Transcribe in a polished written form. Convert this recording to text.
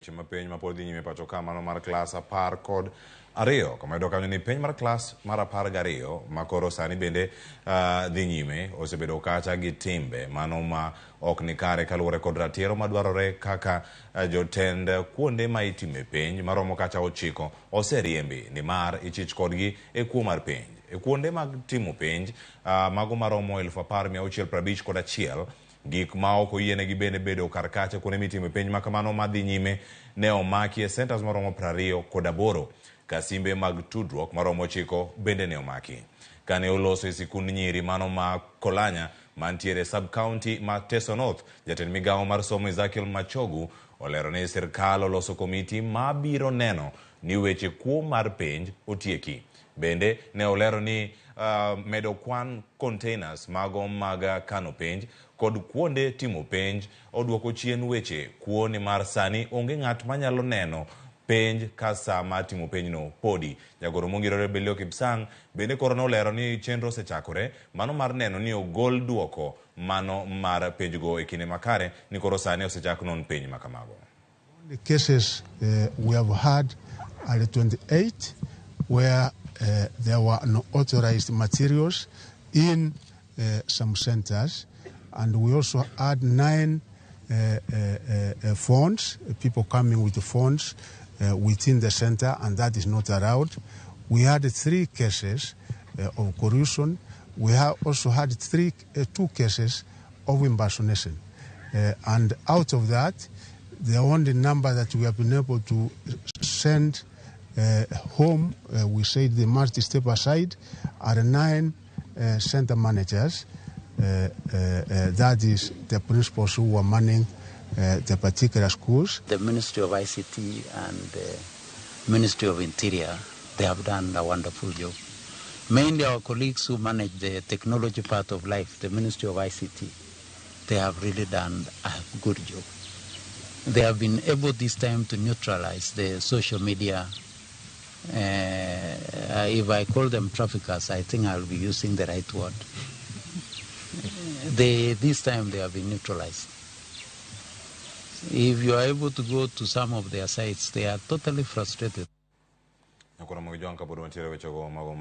Weche ma penj mapod dhi nyime pacho ka mano mar klas 12 kama yudo kanyo ni penj mar klas mar 12 ma koro sani bende dhi nyime osebedo kacha gi timbe mano ma ok ni kare kaluwore kod ratiro madwarore kaka jotend kuonde ma itime penj maromo kacha 9 oseriembi nimar ichich kodgi e kuo mar penj. E kuonde mag timo penj mago maromo 10,651 gik ma ok oyienegi bende bedo kar kacha kuonde mitime penj ma kamano madhi nyime ne omaki e centers maromo 28 ka simbe mag tudruok maromo 9 bende ne omaki. Kane oloso e sikund nyiri mano ma Kolanya mantiere sub-county ma Teso North, jatend migawo mar somo Ezekiel Machogu olero ni sirkal oloso komiti mabiro neno ni weche kuo mar penj otieki. Bende ne olero ni medo kwan containers mago mag kano penj kod kuonde timo penj oduoko chien weche kuo nimar sani onge ng'at manyalo neno penj ka saa mar timo penjno podi. Jagoro mongirore Belio Kipsang bende koro nolero ni chenro osechakore mano mar neno ni ogol duoko mano mar penjgo e kinde makare ni koro sani osechak non penj makamago. The cases we have had are 28 where there were no authorized materials in some centers, and we also had 9 phones, people coming with the phones within the center, and that is not allowed. We had 3 cases of corruption. We have also had 2 cases of impersonation, and out of that, the only number that we have been able to send home, we said they must step aside, are 9 center managers. That is the principals who were manning the particular schools. The Ministry of ICT and the Ministry of Interior, they have done a wonderful job. Mainly our colleagues who manage the technology part of life, the Ministry of ICT, they have really done a good job. They have been able this time to neutralize the social media. If I call them traffickers, I think I'll be using the right word. This time they have been neutralized. If you are able to go to some of their sites, they are totally frustrated.